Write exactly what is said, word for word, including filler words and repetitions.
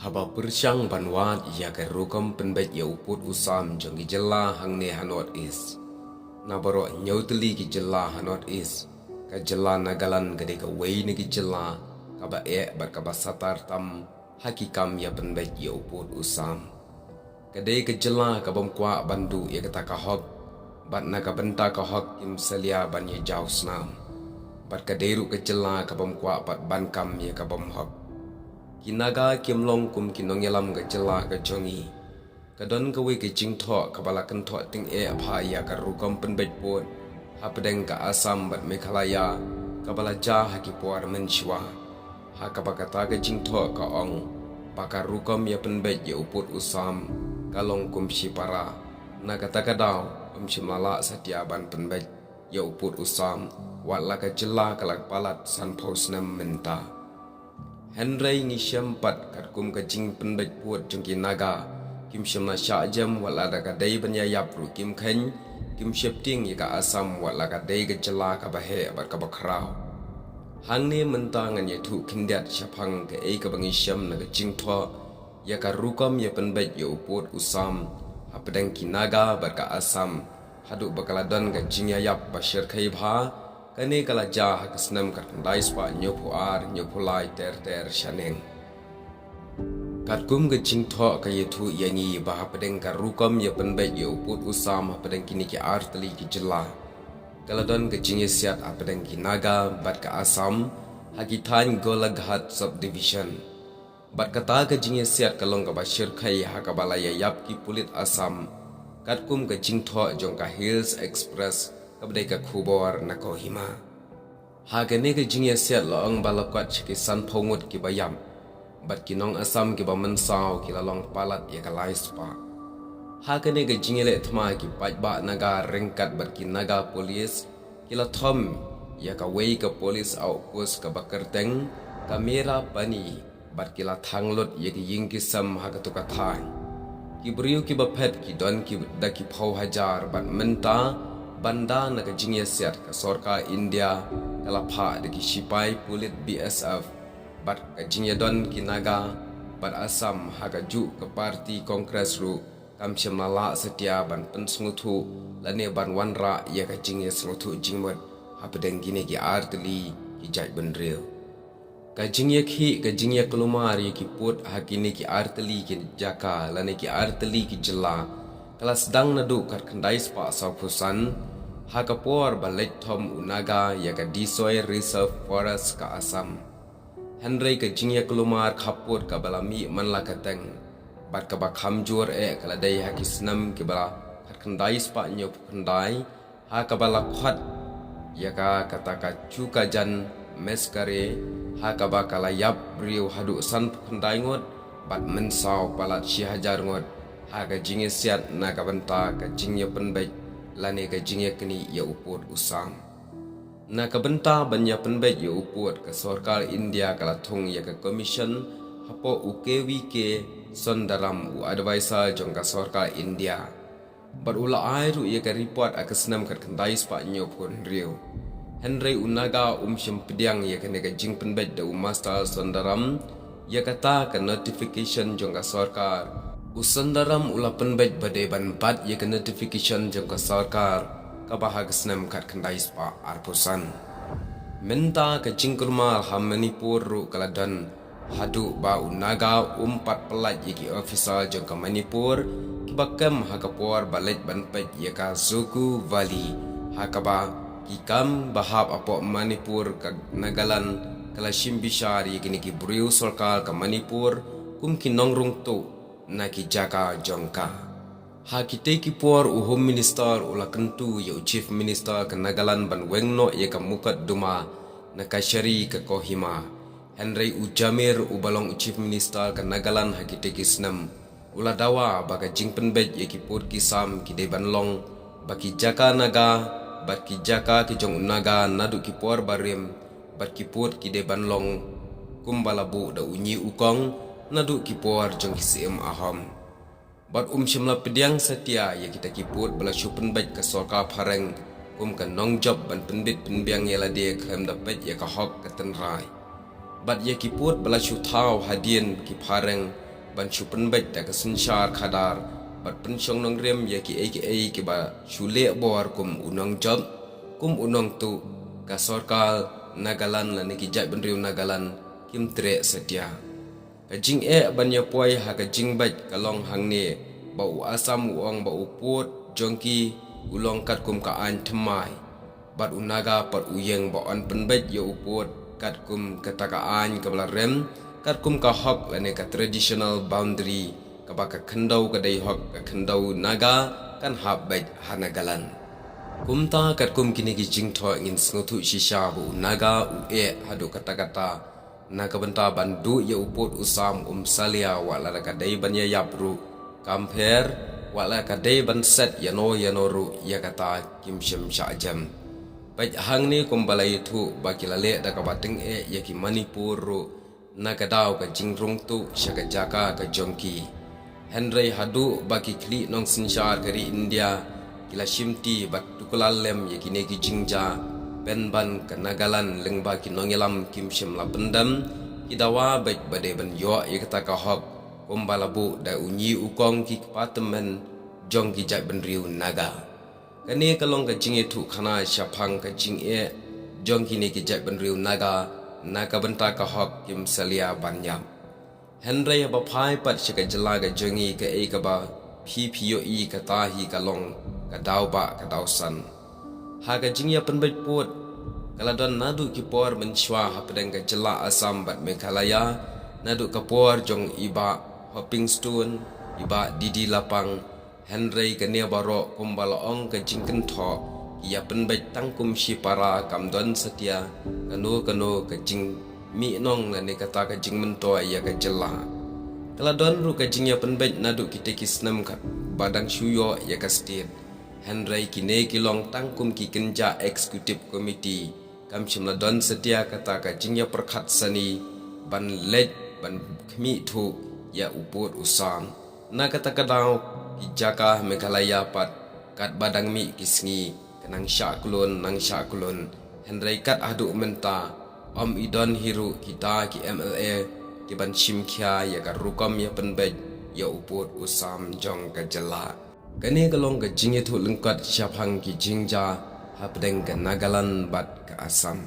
Haba pyrshang ban wad ïa ka rukom pynbeit ïa u pud u sam jong ki jylla hangne ha North East, na baroh hynñiew tylli ki jylla ha North East, ka jylla Nagaland ka dei kawei na ki jylla kaba eh bad kaba satar tam ha ki kam ïa pynbeit ïa u pud u sam. Ka dei ka jylla ka bym kwah ban duh ïa kata ka hok, bad na ka bynta ka hok kim salia ban ïa jaw snam. Bad ka dei ruh ka jylla ka bym kwah pat ban kam ïa ka bym hok. Ki Naga kim long kum ki nongïalam ka jylla ka jong ngi. Ka don kawei ka jingthoh kaba la kynthoh tyngeh bha ïa ka rukom pynbeit pud hapdeng ka Assam bad Meghalaya, kaba la jia ha ki por mynshuwa. Ha kaba kata ka jingthoh ka ong ba ka rukom ïa pynbeit ïa u pud u sam ka long kum shipara. Na kata ka daw, ym shym la lah satia ban pynbeit ïa u pud u sam, wat la ka jylla ka la palat sanphew snem mynta. Hynrei ngi shem pat katkum ka jingpynbeit pud jong ki Naga, kim shym la shah jem, wat la da ka dei ban ïa ïap ruh kim kheiñ, kim sheptieng ïa ka Assam, wat la ka dei ka jylla kaba heh bad kaba khraw. Hangne mynta ngan ïathuh khyndiat shaphang kaei kaba ngi shem na ka jingthoh ïa ka rukom ïa pynbeit ïa u pud u sam hapdeng ki Naga bad ka Assam, haduh ba ka la don ka jingïaïap ba shyrkhei bha. Kane ka la jia ha ka snem khatkhyndai spah hynñiewphew ar hynñiewphew lai ter ter shaneng. Katkum ka jingthoh ka ïathuh ïa ngi ba hapdeng ka rukom ïa pynbeit ïa u pud u sam hapdeng kine ki artylli ki jylla, ka la don ka jingïasiat hapdeng ki Naga bad ka Assam ha ki thaiñ Golaghat Subdivision. Bad kata ka jingïasiat ka long kaba shyrkhei ha kaba la ïaïap ki pulit Assam, katkum ka jingthoh jong ka Hills Express kaba dei ka khubor na Kohima. Ha kane ka jingïasiat la ong ba la kot sha ki sanphew ngut kiba ïap, bad ki nong Assam kiba mynsaw ki la long palat ïa ka lai spah. Ha kane ka jingïaleh thma ki paidbah Naga ryngkat bad ki Naga police ki la thom ïa kawei ka police outpost kaba kyrteng ka Merapani, bad ki la thang lut ïa ki ïing ki sem ha katu ka thaiñ. Ki briew kiba phet ki don ki da ki phew hajar, bad mynta ban da na ka jingïasiat ka sorkar India ka la phah da ki shipai pulit B S F, bad ka jingïadon ki Naga bad Assam ha kajuh ka party Congress ruh kam shym la lah satia ban pynsngewthuh lane ban wanrah ïa ka jingïasngewthuh jingmut hapdeng kine ki artylli ki jaitbynriew. Ka jingïakhih, ka jingïakulmar ïa ki pud ha kine ki artylli ki jaka lane ki artylli ki jylla ka la sdang naduh khatkhyndai spah sawphew san, ha ka por ba leit thom u Naga ïa ka Disoi Reserve Forest ka Assam. Hynrei ka jingïakulmar khappud kaba la mih man la ka teng bad kaba kham jur eh ka la dei ha ki snem kiba la khatkhyndai spah hynñiewphew khyndai, ha kaba la khot ïa ka kata ka Chukajan Massacre, ha kaba ka la ïap briew haduh sanphew khyndai ngut bad mynsaw palat shi hajar ngut ha ka jingïasiat na ka bynta ka jingïapynbeit lane ka jingïaknieh ïa u pud u sam. Na ka bynta ban ïapynbeit ïa u pud, ka sorkar India ka la thung ïa ka commission hapoh u K V K Sundaram, u advisor jong ka sorkar India. Bad u la ai ruh ïa ka report ha ka snem khatkhyndai spah hynñiewphew hynriew. Hynrei u Naga um shym pdiang ïa kane ka jingpynbeit da u Master Sundaram ïa kata ka notification jong ka sorkar. U Sundaram u la pynbeit ba dei ban bat ïa ka notification jong ka sorkar kaba ha ka snem khatkhyndai spah arphew san. Mynta ka jingkulmar ha Manipur ruh ka la don, haduh ba u Naga um pat pyllait ïa ki officer jong ka Manipur kiba kem ha ka por ba leit ban peit ïa ka Zogu Valley, ha kaba ki kam ba hap hapoh Manipur ka Nagaland ka la shim bishar ïa kine ki briew sorkar ka Manipur kum ki nongrung tuh na ki jaka jong ka. Ha kitei ki por u Home Minister u la kyntu ïa u Chief Minister ka Nagaland ban weng noh ïa ka mukotduma na Kachari ka Kohima. Hynrei u Jamir uba long u Chief Minister ka Nagaland ha kitei ki snem, u la dawa ba ka jingpynbeit ïa ki pud ki sam ki dei ban long ba ki jaka Naga bad ki jaka ki jong u Naga naduh ki por barim, bad ki pud ki dei ban long kumba la buh da u Nyi Ukong naduh ki por jong ki Syiem Ahom. Bad um shym la pdiang satia ïa kita ki pud ba la shu pynbeit ka sorkar phareng kum ka nongjop ban pynbit pynbiang ïa lade khlem da peit ïa ka hok ka tynrai. Bad ïa ki pud ba la shu thaw hadien ki phareng ban shu pynbeit da ka synshar khadar bad pynshong nongrim ïa kiei kiei kiba shu leh bor kum u nongjop, kum u nongtuh, ka sorkar Nagaland lane ki jaitbynriew Nagaland kim treh satia. Ka jingeh ban ïa poi ha ka jingbeit ka long hangne ba u Assam u ong ba u pud jong ki u long katkum ka aiñ thymmai. Bad u Naga pat u ïeng ba yn pynbeit ïa u pud katkum kata ka aiñ kaba la rem, katkum ka hok lane ka traditional boundary kaba ka khyndew ka dei hok ka khyndew Naga kan hap beit ha Nagaland. Kumta katkum kine ki jingthoh ngin sngewthuh shisha ba u Naga u eh haduh katta katta na ka bynta ban duh ïa u pud u sam um salia wat la ka dei ban ïa ïap ruh kam pher, wat la ka dei ban set ïano ïano ruh ïa kata kim shym shah jem. Peit hangne kumba la ïathuh ba ki la leh da kaba tyngeh ïa ki Manipur ruh na ka daw ka jingrung tuh sha ka jaka ka jong ki. Hynrei haduh ba ki khlieh nongsynshar ka ri India ki la shimti bad tuklar lem ïa kine ki jingjia pynban ka Nagaland lyngba ki nongïalam kim shym la pyndem, ki dawa beit ba dei ban ïoh ïa kata ka hok kumba la buh da u ñi u kong ki kpa tymmen jong ki jaitbynriew Naga. Kane ka long ka jingïathuhkhana shaphang ka jingeh jong kine ki jaitbynriew Naga na ka bynta ka hok kim salia ban ïap. Hynrei haba phai pat sha ka jylla ka jong ngi kaei kaba phi phi ïohi kata hi ka long ka daw ba ka daw san. Ha ka jingïapynbeit pud ka la don naduh ki por mynshuwa hapdeng ka jylla Assam bad Meghalaya, naduh ka por jong i Bah Hoping Stone, i Bah D D Lapang, hynrei kane baroh kumba la ong ka jingkynthoh ki ïapynbeit tang kum shipara kam don satia kano kano ka jingmih nong lane kata ka jingmyntoi ïa ka jylla. Ka la don ruh ka jingïapynbeit naduh kita ki snem kaba dang shu ïoh ïa ka state. Hynrei kine ki long tang kum ki kynja executive committee kam shym la don satia kata ka jingïapyrkhat sani ban leit ban khmih thuh ïa u pud u sam. Na kata ka daw ki jaka Meghalaya pat katba dang mih ki sngi ka nang shah klun nang shah klun, hynrei kat haduh mynta ym i don hi ruh kita ki M L A ki ban shim khia ïa ka rukom ïapynbeit ïa u pud u sam jong ka jylla. Kane ka long ka jingïathuh lyngkot shaphang ki jingjia hapdeng ka Nagaland bad ka Assam.